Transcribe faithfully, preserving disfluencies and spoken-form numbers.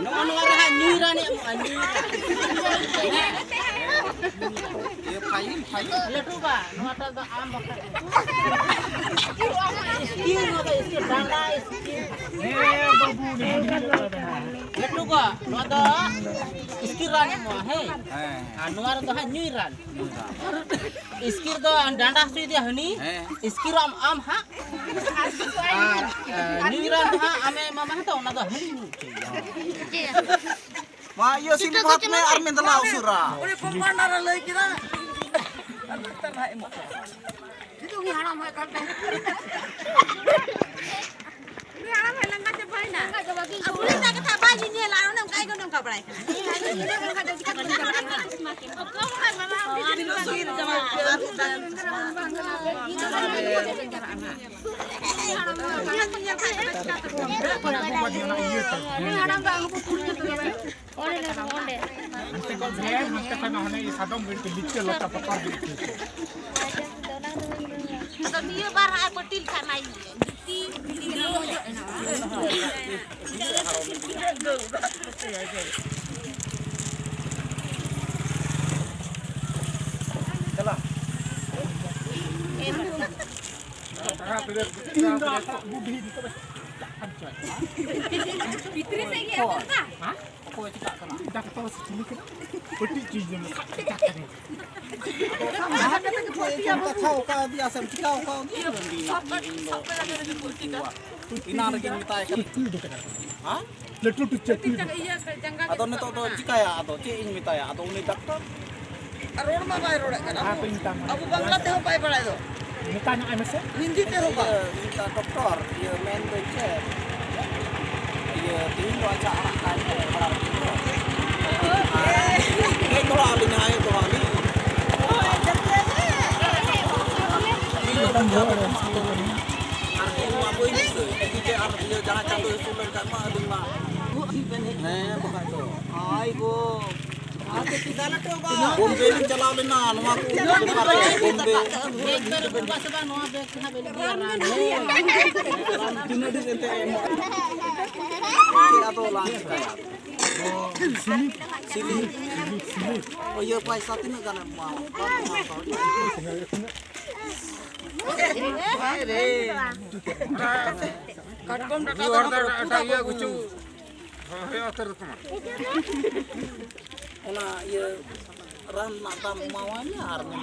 ᱱᱚᱜᱼᱚ ᱱᱚᱣᱟ ᱨᱮ ᱦᱟᱸᱜ ᱧᱩᱭ ᱨᱟᱱ ᱮ ᱮᱢᱚᱜᱼᱟ, ᱧᱩᱭ ᱨᱟᱱ᱾ ᱤᱭᱟᱹ ᱯᱷᱟᱭᱤᱞ, ᱯᱷᱟᱭᱤᱞ᱾ ᱞᱟᱹᱴᱩ ᱵᱟ, ᱱᱚᱣᱟᱴᱟᱜ ᱫᱚ ᱟᱢ ᱵᱟᱠᱷᱨᱟ᱾ ᱤᱥᱠᱤᱨ, ᱱᱚᱣᱟ ᱫᱚ ᱤᱥᱠᱤᱨ, ᱰᱟᱸᱰᱟ ᱤᱥᱠᱤᱨ᱾ ᱞᱟᱹᱴᱩ ᱵᱟ, ᱱᱚᱣᱟ ᱫᱚ ᱤᱥᱠᱤᱨ ᱨᱟᱱ ᱮ ᱮᱢᱚᱜᱼᱟ, ᱦᱮᱸ? ᱦᱮᱸ᱾ ᱟᱨ ᱱᱚᱣᱟ ᱨᱮᱫᱚ ᱦᱟᱸᱜ ᱧᱩᱭ ᱨᱟᱱ᱾ ᱤᱥᱠᱤᱨ ᱫᱚ ᱰᱟᱸᱰᱟ ᱦᱟᱹᱥᱩᱭᱮᱫᱮᱭᱟ ᱦᱟᱹᱱᱤ, ᱦᱮᱸ᱾ ᱤᱥᱠᱤᱨ ᱟᱢ, ᱟᱢ ᱦᱟᱸᱜ᱾ ᱟᱨ, ᱟᱨ ᱧᱩᱭ ᱨᱟᱱ ᱫᱚ ᱦᱟᱸᱜ ᱟᱢᱮ ᱮᱢᱟᱢᱟ ᱦᱟᱸᱜ, ᱚᱱᱟ ᱫᱚ ᱦᱟᱹᱱᱤ ᱧᱩ ᱦᱚᱪᱚᱭᱮᱭᱟ᱾ ᱢᱟ ᱤᱭᱟᱹ ᱥᱤᱢ ᱵᱷᱟᱛ ᱢᱮ ᱟᱨ ᱢᱮᱱ ᱫᱮᱞᱟ ᱩᱥᱩᱨᱟ᱾ ᱩᱱᱤ ᱠᱚᱢᱯᱟᱣᱩᱱᱰᱟᱨ ᱮ ᱞᱟᱹᱭ ᱠᱮᱫᱟ᱾ ᱟᱨ ᱢᱤᱫᱴᱟᱝ ᱦᱟᱸᱜ ᱮᱢᱚᱜ ᱠᱟᱱᱟ᱾ ᱱᱤᱛᱚᱜ ᱜᱮ ᱦᱟᱲᱟᱢ ᱦᱚᱭ ᱠᱟᱱ ᱛᱟᱭ᱾ ᱩᱱᱤ ᱦᱟᱲᱟᱢ ᱦᱚᱭ ᱞᱟᱸᱜᱟ ᱪᱟᱵᱟᱭᱮᱱᱟ᱾ ᱞᱟᱸᱜᱟ ᱪᱟᱵᱟ ᱜᱮ᱾ ᱟᱨ ᱵᱩᱲᱦᱤ ᱫᱟᱜ ᱠᱟᱛᱷᱟ ᱵᱟᱭ ᱧᱮᱧᱮᱞᱟ, ᱚᱱᱮ ᱚᱱᱠᱟ ᱜᱮ, ᱚᱱᱮ ᱚᱱᱠᱟ ᱵᱟᱲᱟᱭ ᱠᱟᱱᱟ᱾ ᱚᱠᱟ ᱵᱟᱲᱟᱭ ᱢᱟᱱᱟ? ᱛᱤᱱᱟᱹᱜ ᱥᱟᱺᱜᱤᱧ ᱨᱮ ᱪᱟᱞᱟᱜ ᱦᱩᱭᱩᱜᱼᱟ? ᱚᱸᱰᱮ ᱞᱮ ᱚᱸᱰᱮ᱾ ᱦᱟᱱᱛᱮ ᱠᱷᱚᱱ ᱦᱟᱱᱮ ᱥᱟᱫᱚᱢ ᱜᱟᱹᱰᱤ ᱛᱮ ᱞᱤᱪᱟᱹ ᱞᱚᱴᱟ ᱯᱟᱛᱟᱨ ᱜᱮ ᱟᱹᱭᱠᱟᱹᱣ ᱠᱚᱜᱼᱟ᱾ ᱟᱫᱚ ᱱᱤᱭᱟᱹ ᱵᱟᱨ ᱦᱟᱸᱜ ᱯᱟᱹᱴᱤ ᱞᱮᱠᱷᱟᱱ ᱟᱭ ᱡᱩᱛᱤ᱾ ᱪᱟᱞᱟᱜ᱾ ᱤᱧ ᱫᱚ ᱟᱯᱟᱜ ᱵᱩᱰᱷᱤ ᱱᱤᱛᱚᱜ ᱫᱚ ᱵᱷᱤᱛᱨᱤ ᱥᱮᱫ ᱜᱮ ᱟᱹᱜᱩ ᱠᱟᱜ᱾ ᱦᱮᱸ? ᱚᱠᱚᱭ ᱪᱤᱠᱟᱜ ᱠᱟᱱᱟ? ᱰᱟᱠᱛᱚᱨ ᱥᱮ ᱪᱤᱞᱤ ᱠᱟᱱᱟ? ᱯᱟᱹᱴᱤ ᱪᱩᱭ ᱡᱚᱢ ᱠᱷᱟᱡ ᱪᱤᱠᱟᱜ ᱠᱟᱱᱟ᱾ ᱟᱫᱚ ᱪᱮᱫ ᱮᱢ ᱠᱟᱛᱷᱟ ᱚᱠᱟ ᱤᱫᱤᱭᱟ ᱥᱮᱢ ᱪᱤᱠᱟ ᱚᱠᱟ ᱤᱫᱤᱭᱟ? ᱤᱧ ᱫᱚ ᱤᱧ ᱫᱚ ᱤᱧ ᱫᱚ ᱮᱱᱟᱝ ᱨᱮᱜᱮᱧ ᱢᱮᱛᱟᱭ ᱠᱟᱱᱟ᱾ ᱦᱮᱸ? ᱞᱟᱹᱴᱩ ᱞᱟᱹᱴᱩ ᱪᱟᱹᱠᱨᱤ᱾ ᱟᱫᱚ ᱱᱤᱛᱚᱜ ᱫᱚ ᱪᱤᱠᱟᱹᱭᱟ? ᱟᱫᱚ ᱪᱮᱫ ᱤᱧ ᱢᱮᱛᱟᱭᱟ? ᱟᱫᱚ ᱩᱱᱤ ᱰᱟᱠᱛᱟᱨ᱾ ᱟᱨ ᱨᱚᱲ ᱢᱟ ᱵᱟᱭ ᱨᱚᱲᱮᱫ ᱠᱟᱱᱟ᱾ ᱟᱵᱚ ᱵᱟᱝᱞᱟ ᱛᱮᱦᱚᱸ ᱵᱟᱭ ᱵᱟᱲᱟᱭ ᱫᱚ᱾ ᱢᱮᱛᱟ ᱧᱚᱜ ᱟᱭ ᱢᱮᱥᱮ᱾ ᱦᱤᱱᱫᱤ ᱛᱮᱦᱚᱸ ᱵᱟᱝ᱾ ᱤᱭᱟᱹ, ᱰᱟᱠᱛᱟᱨ, ᱤᱭᱟᱹ ᱢᱮᱱᱫᱟᱹᱧ ᱪᱮᱫ? ᱤᱭᱟᱹ, ᱛᱮᱦᱮᱧ ᱫᱚ ᱟᱪᱪᱷᱟ ᱟᱲᱟᱜ ᱠᱟᱭ ᱢᱮ, ᱟᱲᱟᱜ ᱠᱟᱭ ᱢᱮ᱾ ᱦᱮᱡ ᱫᱚᱲᱦᱟ ᱟᱹᱞᱤᱧ, ᱦᱮᱡ ᱫᱚᱲᱦᱟ ᱟᱹᱞᱤᱧ᱾ ᱤᱧ ᱫᱚ ᱵᱟᱹᱧ ᱨᱚᱲ ᱫᱟᱲᱮᱭᱟᱜᱼᱟ᱾ ᱟᱨ ᱤᱧ ᱢᱟ ᱵᱟᱹᱧ ᱫᱤᱥᱟᱹᱭᱮᱫ ᱡᱮ ᱟᱨ ᱤᱭᱟᱹ ᱡᱟᱦᱟᱸ ᱪᱟᱸᱫᱚ ᱦᱤᱥᱟᱹᱵ ᱞᱮᱱᱠᱷᱟᱱ ᱢᱟ ᱟᱹᱞᱤᱧ ᱢᱟ᱾ ᱦᱮᱸ, ᱵᱟᱠᱷᱟᱡ ᱫᱚ᱾ ᱟᱭ ᱜᱳ᱾ ᱟᱨ ᱵᱳᱢᱵᱮ ᱞᱤᱧ ᱪᱟᱞᱟᱣ ᱞᱮᱱᱟ, ᱱᱚᱣᱟ ᱠᱚ ᱵᱳᱢᱵᱮ᱾ ᱛᱤᱱᱟᱹᱜ ᱰᱷᱮᱨ ᱮᱱᱛᱮ ᱮᱢᱚᱜ? ᱪᱮᱫ ᱟᱫᱚ ᱞᱟᱝ ᱪᱤᱠᱟᱹᱭᱟ? ᱥᱤᱞᱤᱯ᱾ ᱤᱭᱟᱹ ᱯᱚᱭᱥᱟ ᱛᱤᱱᱟᱹᱜ ᱜᱟᱱᱮᱢ ᱮᱢᱟᱣᱟ? ᱵᱟᱢ ᱮᱢᱟᱣᱟ ᱛᱚ᱾ ᱠᱟᱴᱠᱚᱢ ᱰᱟᱴᱟ ᱫᱚ ᱮᱴᱟᱜ ᱤᱭᱟᱹ ᱜᱩᱪᱩ ᱦᱩᱭᱩᱜᱼᱟ ᱩᱛᱟᱹᱨ ᱛᱟᱢᱟ᱾ ᱚᱱᱟ ᱤᱭᱟᱹ ᱨᱟᱱ ᱨᱮᱱᱟᱜ ᱫᱟᱢ ᱮᱢᱟᱣᱟᱭ ᱢᱮ ᱟᱨ ᱢᱮᱱ